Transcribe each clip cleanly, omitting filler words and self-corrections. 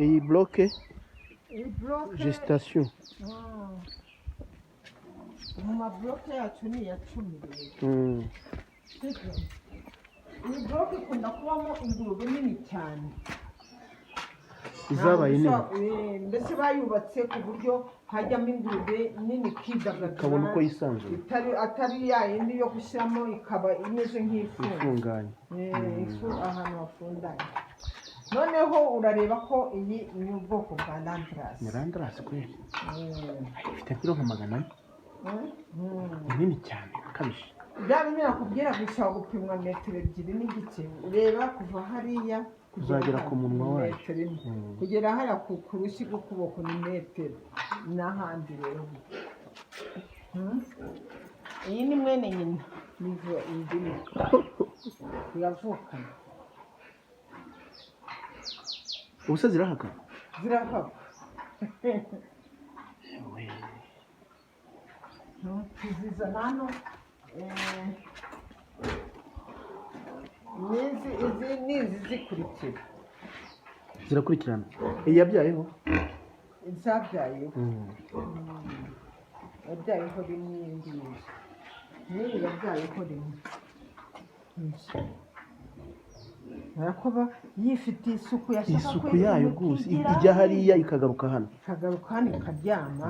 Iyi bloc Iyi bloc gestation. Mu ma bloc yacu ni iya 10 rero. Sibyo? Iyi bloc ikunda kubamo ingurube nini cyane. Izabaye nini. Mbese bayubatse ku buryo hajyamo ingurube nini ikidagadura. Ikabona uko yisanzuye. Atari ya yindi yo gushyiramo ikaba imeze nk'ifunze. Ifunganye. Ifu ahantu hafundanye. Noneho urareba ko iyi ni ubwoko bwa Landrace. Ni Landrace kweli. Ifite nk'iro nka 400. Ni nini cyane akabije. Bya bindi nakubwira gushobora gupimwa metero 2.5. Ureba kuva hariya kugera Uzagera ku hano, munwa ni wayo. metero 1. Kugera hariya ku rushyi rw'ukuboko ni metero n'ahandi rero. Iyi ni mwene nyina nizo indimi ziravukana. Ubusa zirahaka? Zirahaka. Yewe. Tuzizana hano, n'izi, izi ni izi zikurikira. Zirakurikirana. Iyi yabyayeho? Zabyayeho. Yabyayeho rimwe iyi ngiyi, n'iyi yabyayeho rimwe. Barakuba yifitiye isuku, yashaka Isuku yayo rwose. ikigira Ijya hariya ikagaruka hano. Ikagaruka hano ikaryama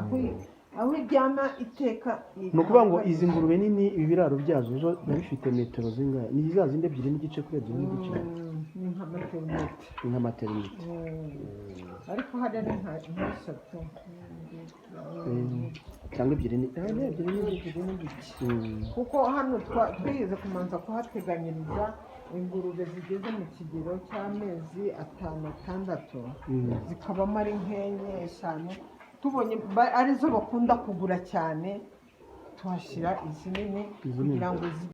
aho iryama iteka. Ni ukuvuga ngo izi ngurube nini, ibi biraro byazo zo biba bifite metero zingahe? Ni za zindi 2.5 kuri 2.5? Ni nka materinete. Ni nka materinite. Ariko hariya ni nka nk'eshatu. Cyangwa ebyiri ni ebyiri n'igice. Ebyiri n'igice. Kuko hano twigeze kumanza kuhateganyiriza ingurube zigeze mu kigero cy'amezi 5, 6, zikabamo ari nk'enye, eshanu. Tubonye arizo bakunda kugura cyane, tuhashyira izi nini Izi nini. kugira ngo